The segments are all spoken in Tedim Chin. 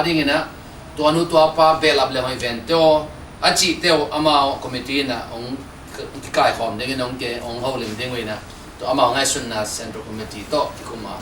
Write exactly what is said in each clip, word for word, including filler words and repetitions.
Dingin ah, tua nu tua pa behlap le hoih vente aw, a cihte uh amau committee in ah hong kikaikhawm dingin hong ke, hong holim ding uh in ah, tua amau ngaihsutna Central Committee tawh kikum a,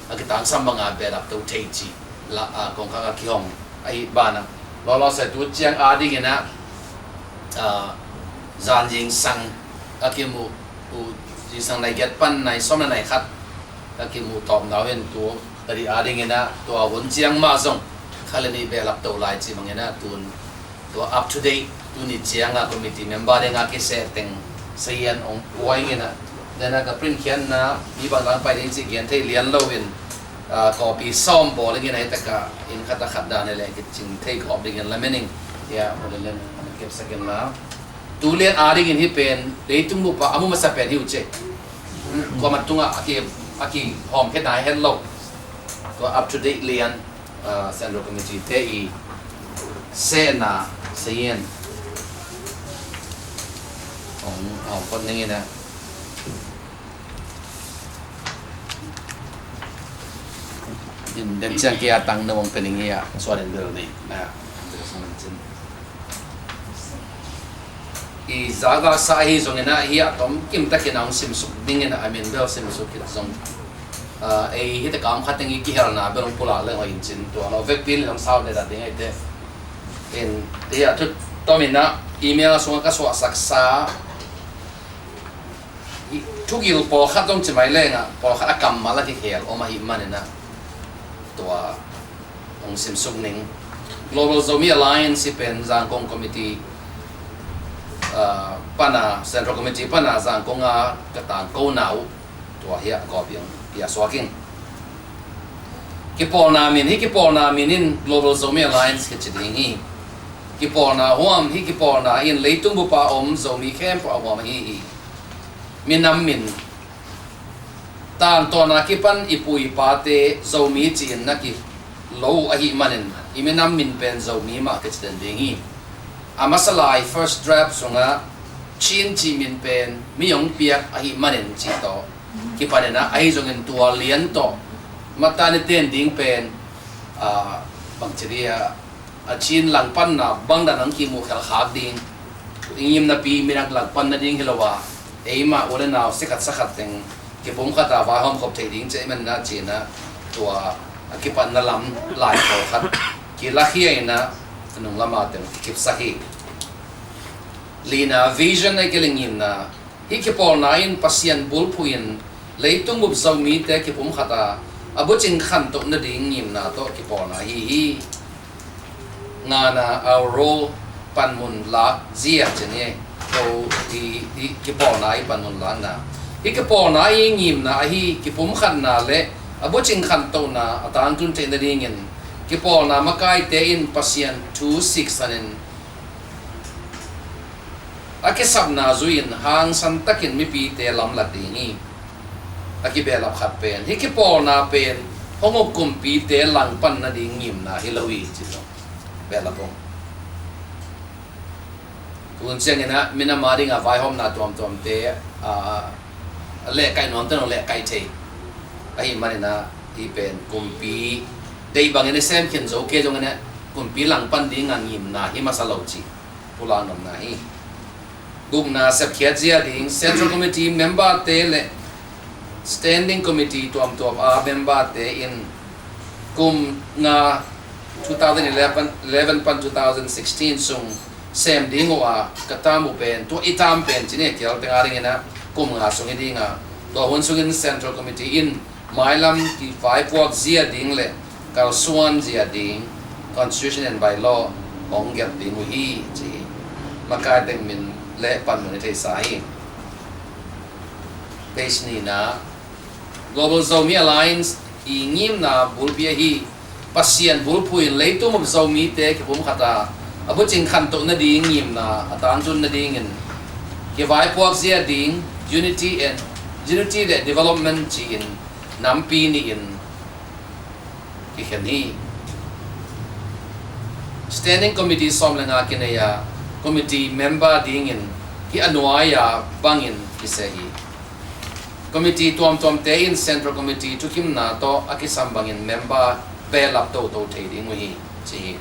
a kitangsam banga behlap to thei cih la, a, kongkhak a kihong ahi banah, lawlawse tu ciang a dingin ah, a, zan zingsang a kimu uh, zingsang nai giat pan nai sawm le nai khat a kimu tawpna uh in tu ka dih a dingin ah, tua hun ciang mah zong kha le nih behlap to lai ci bangin ah, tun tua up to date, tuni ciang a committee member ding a kiseh teng sayan ong puai ngin ah, dena ka print khiatna mi bang dang pai ding ci gen thei lian lo in, a, copy sawm bawl ngin ah, hi taka inn khat a khat dan le kicing thei khawm dingin lamening. Ya, model len kepsak in la. Tu lian a dingin hi pen, leitung bup a a mu masa pen hi uh ce. Kuamah tungah a ki, a kihawm khia nai het lo. Tua up to date lian, a, Central Committee te i sehna sayan hong, hong pot ning in ah. In den ciang kia tang na hong pening ia suan in bel ni. Na. I zaga sa ahi zongin ah, hi a tom kim takin a hong simsuk dingin ah, a min bel simsuk khit zong, a, ei hi te kam khat teng i kihelna bel hong pulak leng hoih in cin tua lo vekpi in hong sau le dat ding ahi te. In hi a thu tomin ah email sungah ka suahsaksa i thugil pawlkhat zong ci mai leng ah, pawlkhat a kammal a kikhel om ahi manin ah, tua hong simsuk ning. Global Zomi Alliance hi pen Zangkong Committee, a, pana, Central Committee pana Zangkong a ka tangkona uh, tua hi a kawpi hong pia suak ing. Kipawlna min, hi kipawlna min in Global Zomi Alliance kici ding hi. Kipawlna huam, hi kipawlna in leitung bup a om Zomi khempeuh a huam ahi hi. Minam min, tangtawn a kipan i pu i pate Zomi ci-in na ki lo uh ahi manin, i minam min pen Zomi mah kici den ding hi. A masa lai first draft sungah Chin cih min pen mi hong piak ahi manin cih tawh kipanin ah, ahi zongin tua lian tawh matani ten ding pen, a, bangci dia, a Chin langpanna bangdan ang kimu khelkhak ding, i ngimnapi min ang langpan nading hi lo a, eimah u le nau sikhat sakhat teng kipumkhat a vaihawm khop theih ding ci ahih manin ah, ci-in ah tua a kipatna lam lai pawlkhat kilakhia in ah, a nung lam a teng kikipsak hi. Lina, vision a kilingimna. Hi kipawlna in Pasian bulphuh in leitung bup Zomite kipumkhat a, a bucing khantoh nading ngimna tawh kipawlna ahi hi. Ngana, our role, panmun lak zia ci ni. Ko hi, hi kipawlna i panmun lakna. Hi kipawlna i ngimna ahi kipumkhatna le a bucing khantohna a tangtun theih nadingin kipawlna makaite in Pasian thu siksanin a kisapna zui-in hangsan takin mipite lamlat ding hi. A kibehlap khat pen, hi kipawlna pen hong uk kumpite langpan nading ngimna hi lo hi, ci lo. Behlap hong. Tun ciangin ah minam a ding a vaihawmna tuamtuamte, a, lehkaih nuamte nong lehkaih thei. Ahi manin ah hi pen kumpi deih bangin i sem khin zo kei zongin ah kumpi langpan ding a ngimna hi masa lo ci pulak nopna hi. Gukna, sepkhiat zia ding, Central Committee member te le Standing Committee tuamtuam a member te in kum nga, two thousand eleven, eleven pan two thousand sixteen sung sem ding uh a, ka tam uh pen, tua i tam pen ci ni, kial teng a dingin ah kum nga sung hi ding a, tua hun sungin Central Committee in mailam kivaipuak zia ding le kalsuan zia ding, constitution and bylaw hong gelh ding uh hi, ci hi. Makai teng min le panmun i theisa hi. Page nihna, Global Zomi Alliance i ngimna bulpi ahi Pasian bulphuh in leitung bup Zomite kipumkhat a, a bucing khantoh nading ngimna a tangtun nadingin kivaipuak zia ding, unity and, unity le development ci-in nampi nih in kikhen hi. Standing Committee sawm le nga kinei a, committee member dingin hi a nuai a bangin kiseh hi. Committee tuamtuamte in Central Committee thukimna tawh a kisam bangin member behlap toto thei ding uh hi. ci hi.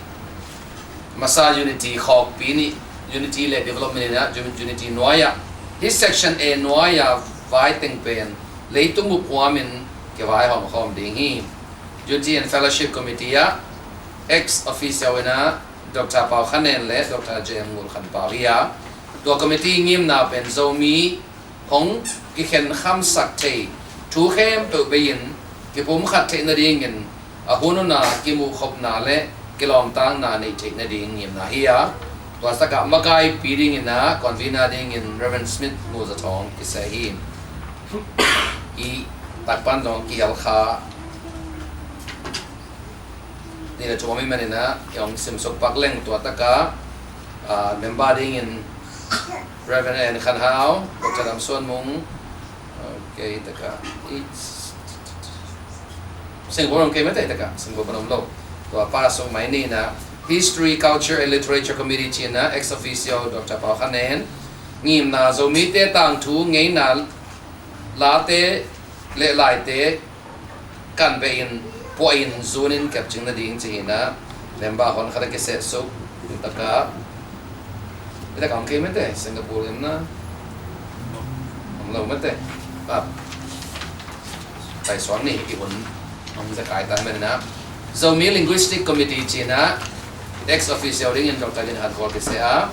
Masa Unity khawkpi nih, Unity le Development in ah, Unity nuai-ah, hih Section A nuai-a vai teng pen leitung bup huamin kivaihawm khawm ding hi. Unity and Fellowship Committee ah ex officio in ah Doctor Pau Khan En le Doctor J M Ngul Khan Pau hi a, tua committee ngimna pen Zomi hong kikhen khamsak thei thu khempeuh bei-in kipumkhat theih nadingin a hun huna kimuhkhopna le kilawmtakna neih theih nading ngimna hi a, tua takah makaipi dingin ah convener dingin Reverend Smith Mu Za Thawng kiseh hi. Hih takpan dong kihel kha ni le thum om ahih manin ah i hong simsuk pak leng tua takah, ah, member dingin Reverend N Khan Hau, Doctor Dam Suan Mung, ok, takah, i, Singapore om kei mate takah, Singapore om lo. Tua pa sung mai ni in ah History, Culture and Literature Committee ci-in ah ex officio Doctor Pau Khan En, ngimna Zomite tangthu ngeina late le laite kan behin puahin zunin kepcing nading ci-in ah member hon khat a kisehsuk. Takah, takah om kei mate, Singapore in ah om lo mate. Ah, taisuang ni i hun hong za kai tan manin ah Zomi Linguistic Committee ci-in ah ex officio dingin Doctor Gin Khan Khual kiseh a,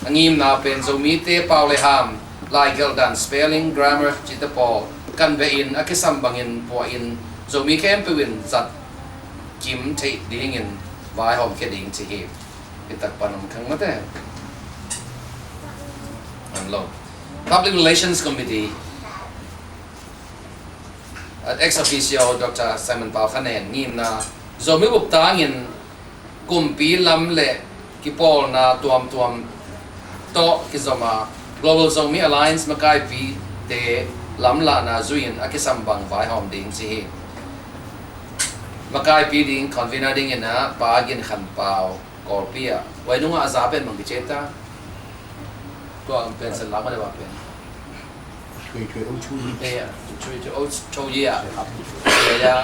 a ngimna pen Zomite pau le ham, laigelh dan, spelling, grammar cihte pawl kan behin a kisam bangin puahin Zomi khempeuh in zat kim theih dingin vaihawm khia ding ci hi. Hih takpan om khang mate. Om lo. Public Relations Committee, ex officio Doctor Simon Pau Khan En, ngimna Zomi bup tangin kumpi lam le kipawlna tuamtuam tawh kizom a, Global Zomi Alliance makaipite lamlahna zui-in a kisam bang vaihawm ding ci hi. Makaipi ding, convener dingin ah Pa Gin Khan Pau, Kawlpi ah. Huai nungah a za pen bang kici ta? Tua pen sen lak mah deuh a pen. Three three oh two. Eh, three three oh two, yeah. Yeah, yeah.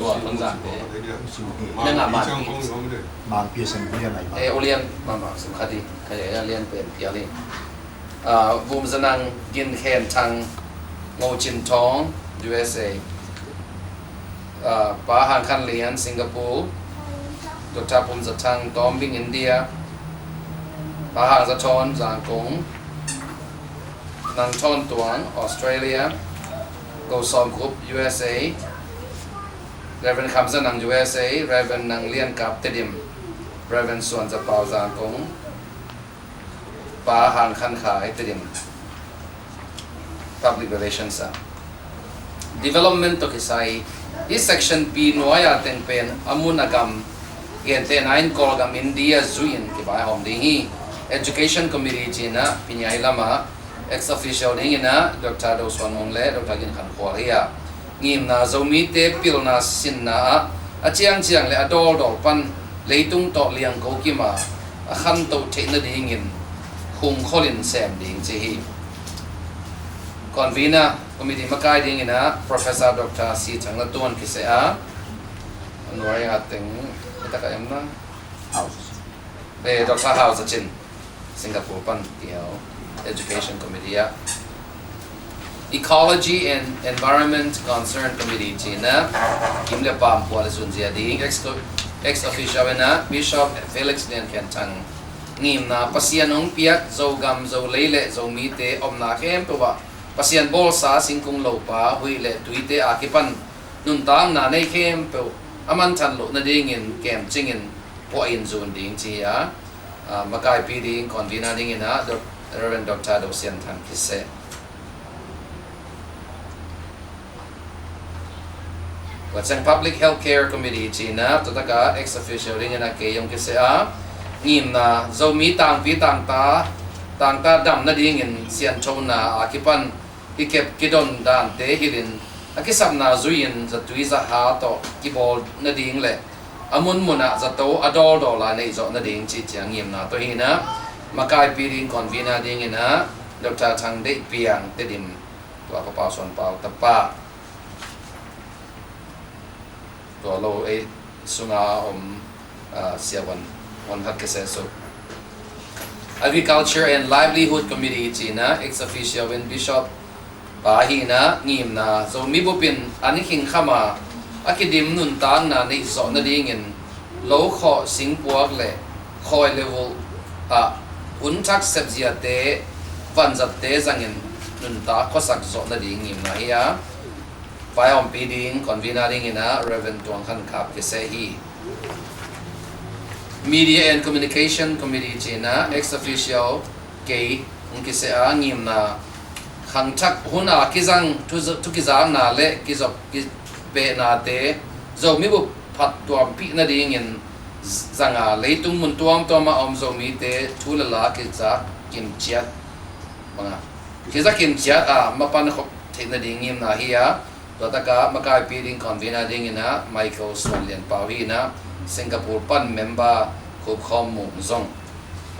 Tua Tonzang te. Nang a man. Man pi san pi a mai ma. Eh, Ulian, mama, sum khadi. Kaya ya Lian pen piali. Ah, Vum Za Nang, Gin Khen Thang, Ngo Cin Thawng, U S A. Ah, Pa Hang Khan Lian, Singapore. Doctor Pum Za Thang, Tawm Bing, India. Pa Hang Za Thawn, Zangkong. Nang Thawn Tuang, Australia. Go Sawm Khup, U S A. Reverend Kham Za Nang, U S A. Reverend Nang Lian Kap, Tedim. Reverend Suan Za Pau, Zangkong. Pa Hang Khan Khai, Tedim. Public Relations ah. Development tawh kisai, hih Section B nuai-a teng pen a mun a gam, gentehna in Kawlgam India zui-in kivaihawm ding hi. Education Committee ci-in ah Piniai lamah ex officio dingin ah Doctor Do Suan Mung le Doctor Gin Khan Khual hi a, ngimna Zomite pilna sinna ah a ciangciang le a dawldawl pan leitung tawh liangko kim a, a khantoh theih nadingin khungkholin sem ding ci hi. Convener, committee makai dingin ah Professor Doctor C Thang La Tuan kiseh a, a nuai a teng, a taka em na? Hau. Eh, Doctor Hau Za Cin, Singapore pan kihel, Education Committee ah. Ecology and Environment Concern Committee ci-in ah, kim le pam pua le zunzia ding, ex, ex officio in ah Bishop Felix Lian Khen Thang, ngimna Pasian hong piak Zogam, Zolei le Zomite omna khempeuh ah Pasian bawlsa singkung lopa, huih le tuite a kipan nuntakna nei khempeuh a manthan loh nadingin kemcingin puahin zun ding ci hi a, ah, makaipi ding, convener dingin ah Doc-, Reverend Doctor Do Sian Thang kiseh. Tua ciang Public Health Care Committee ci-in ah, tua taka ex officio dingin ah kei hong kiseh a, ngimna Zomi tangpi tangta, tangta dam nadingin sianthona a kipan kikep kidon dante hilhin a kisapna zui-in zatui zaha tawh kibawl nading le a munmun ah zato a dawldawl a neih zawh nading cih ciang ngimna tawh hi in ah, makaipi ding, convener dingin ah Doctor Thang Deih Piang, Tedim, tua Papa Suan Pau tapa. Tua lo ei sunga om, ah, siavuan, vuan khat kiseh suk. Agriculture and Livelihood Committee cihna ex officio in Bishop pa hina ngimna Zomi bupin an khingkhama a kidim nuntakna neih zawh nadingin lo khawh singpuak le khawi le vulh ah hun thak sepziate vanzatte zangin nuntak khuasak zawh nading ngimna hi a, vai a ompih ding convener dingin ah Reverend Tuang Khan Kap kiseh hi. Media and Communication Committee cihna ex officio kei hong kiseh a ngimna khangthak hun a kizang thu, thu kizakna le kizop kipehnate Zomi bup phattuampih nadingin zanga leitung mun tuamtuama om Zomite thu le la kizak kimciat banga kizak kimciat a mapan khop theih nading ngimna hi a, tua taka makaipi ding convener dingin ah Michael Suan Lian Pau hi in ah Singapore pan member Khup Khawm Mung zong,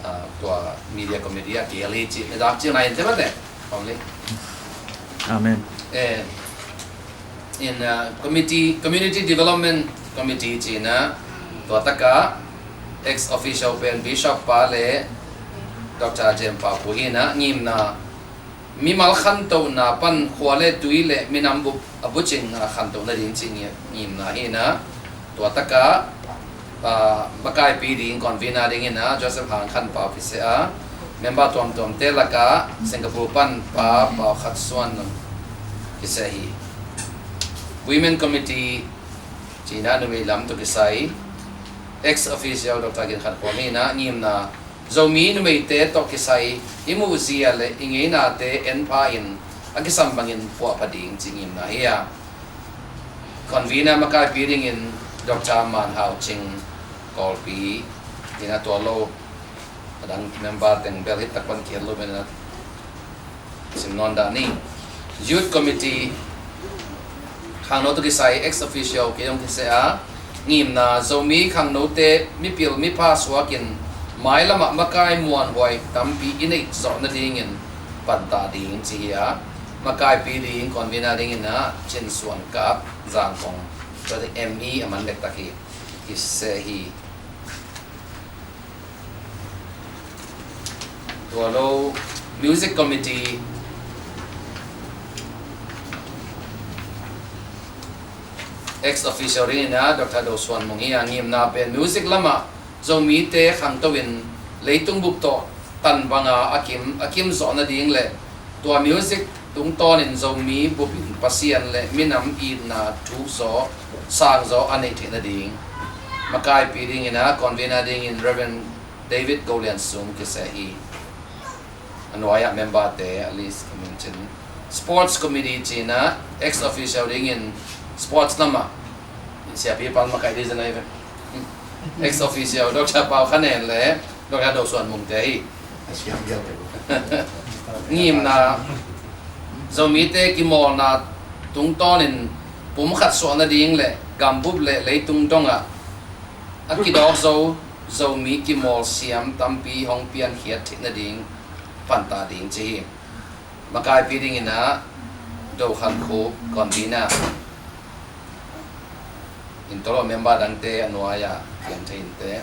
ah, tua media committee a kihel hi cih na dak cih na in te mate. Om le. Amen. Eh, in, ah, committee, Community Development Committee cihna tua taka ex officio pen Bishop pa le Doctor Jem Pa Pu hi in ah ngimna mimal khantohna pan khua le tui le minam bup a bucing a khantoh nading cih ngi-, ngimna hi in ah tua taka, ah, makaipi ding convener dingin ah Joseph Hang Khan Pau kiseh a member tuamtuamte laka Singapore pan Pa Pau Khat Suan Nung kiseh hi. Women Committee cihna numei lam tawh kisai ex officio Doctor Gin Khan Khuam hi in ah ngimna Zomi numeite tawh kisai i muhzia le i ngeinate enpha in a kisam bangin puahpha ding cih ngimna hi a, convener makaipi dingin Doctor Man Hau Cing Kawlpi hi in ah tua lo a dang member teng bel hi tak pan kihel lo men in ah sim nawn dah ni. Youth Committee khangno tawh kisai ex officio kei hong kiseh a ngimna Zomi khangnote mipil mipha suakin mailamah makai muanhuai tampi i neih zawh nadingin pantah ding ci hi a, makaipi ding convener dingin ah Cin Suan Kap Zangkong, tua te M E a man dektak hi kiseh hi. Tua lo Music Committee ex officio dingin ah Doctor Do Suan Mung hi a, ngimna pen music lamah Zomite khangto in leitung bup tawh tan banga a kim, a kim zawh nading le tua music tungtawnin Zomi bupin Pasian le minam itna thuk zaw, sang zaw a neih theih nading makaipi dingin ah convener dingin Reverend David Go Lian Sum kiseh hi. A nuai-ah member-te a list ka min cin. Sports Committee cihna ex officio dingin sports lamah siapi pal makaih ding zenai ve. Ex officio Doctor Pau Khan En le Doctor Do Suan Mung te hi. Ngimna Zomite kimawlna tungtawnin pumkhat suah nading le gambup le leitung dongah a kidawk zo Zomi kimawl siam tampi hong piankhiat theih nading pantah ding ci hi. Makaipi dingin ah Do Khan Khup convener in tolo member dangte a nuai-ah piang thei inte.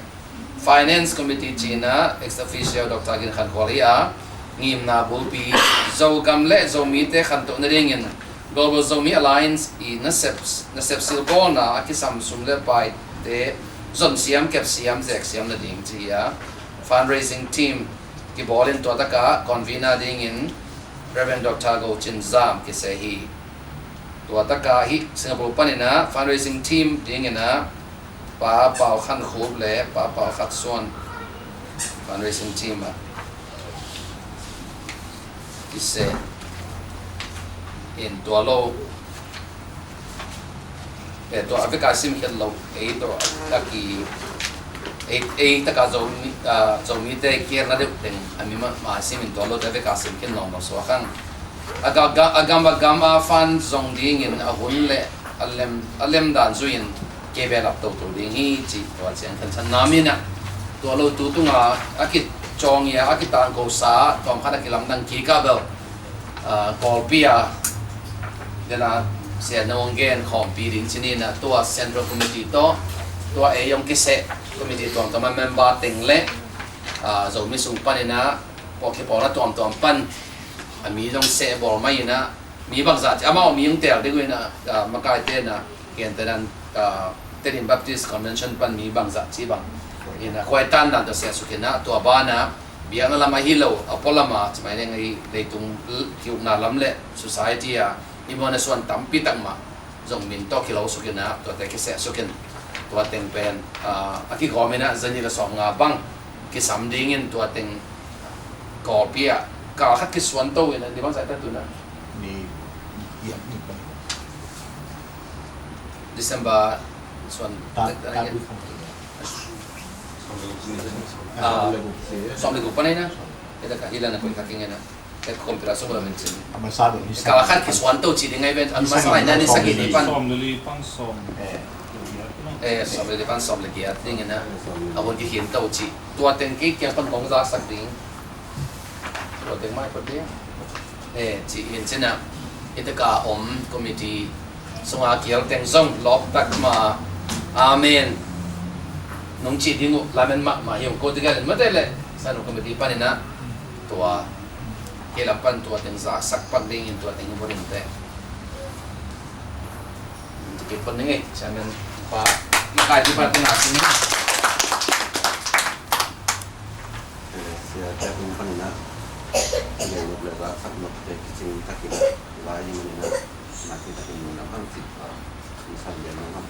Finance Committee cihna ex officio Doctor Gin Khan Khual hi a, ngimna bulpi Zogam le Zomite khantoh nadingin Global Zomi Alliance i nasep, nasep silbawlna a kisam sum le paite zonsiam, kepsiam, zeksiam nading ci hi a, fundraising team kibawlin tua taka convener dingin Reverend Doctor Go Cin Zam kiseh hi. Tua taka hih Singapore panin ah fundraising team dingin ah Pa Pau Khan Khup le Pa Pau Khat Suan fundraising team ah kiseh in tua lo. Eh, tua a veka sim khin lo, ei tua a ki, ei, ei taka Zomi, ah, Zomite kiatna deuh teng a mi ma, ma sim in tua lo te veka sim khin lo lo suak ang. A ga, ga, a gam, a gam a fan zong dingin a hun le a lem, a lem dan zui in kei belap toto ding hi ci tua ciang kan san nam in ah. Tua lo tu tunga a kicawng ia, a kitangko sa, tawm khat a kilamdang kik a bel. Ah, Kawlpi a, den a, Sia nong gen khawmpi ding ci-in ah, tua Central Committee tawh, tua ei hong kiseh committee tuamtuam a member teng le, ah, Zomi sung panin ah, pawlkhipawl a tuamtuam pan a mi zong seh bawl mah in ah, mi bangzah ci, amau mi hong teel ding uh in ah, ah, makaite in ah, gentehna in ah, Tedim Baptist Convention pan mi bangzah ci bang in ah, khuai tan dan tawh seh suk in ah, tua banah biakna lam ahi lo, a pualam a, ci mai leng ahi, leitung l-, ki-ukna lam le society a i muanna suan tampi tak mah zong min tawh kilo suk in ah, tuate kiseh suk in, tua teng pen, ah, a kigawm in ah, za nih le sawmnga bang kisam dingin tua teng kawlpi ah kal khat kisuan to in ah, ni bang zah ta tu na. Ni, ni, ni, ni. December suan ta, ta, ta, ta, ah, sawm le guk pan ai na. Ita ka hi la na koi ka kingen a. Ita ka kompira sung la min sin. Kal khat kisuan to ci ding ai ven. An masa ai na ni sagih ni pan. Sawm le li pan sawm. Eh, sawm le li pan sawm le giat ding ina. A hun kikhin to ci. Tua teng kei kiang pan kong zaksak ding. Tua teng mai ko ding. Eh, ci in cina. Ita ka om committee sunga kial teng zong lawp tak ma. Amen. Nong ci ding uh lamen mahmah hi ung ko tika len mate le. Sa nong committee pan ina tua kei lam pan tua teng zaksak pan ding in tua teng hi bo ding te. Tua kei pan ding eh. Sa men pa makai di pan teng a sing. Eh, sia tia tung pan ina. Sia nok le zaksak nok te kicing takin. Lai hi man ina. Mati takin mun lam hang cik pa. Insan lia nong ham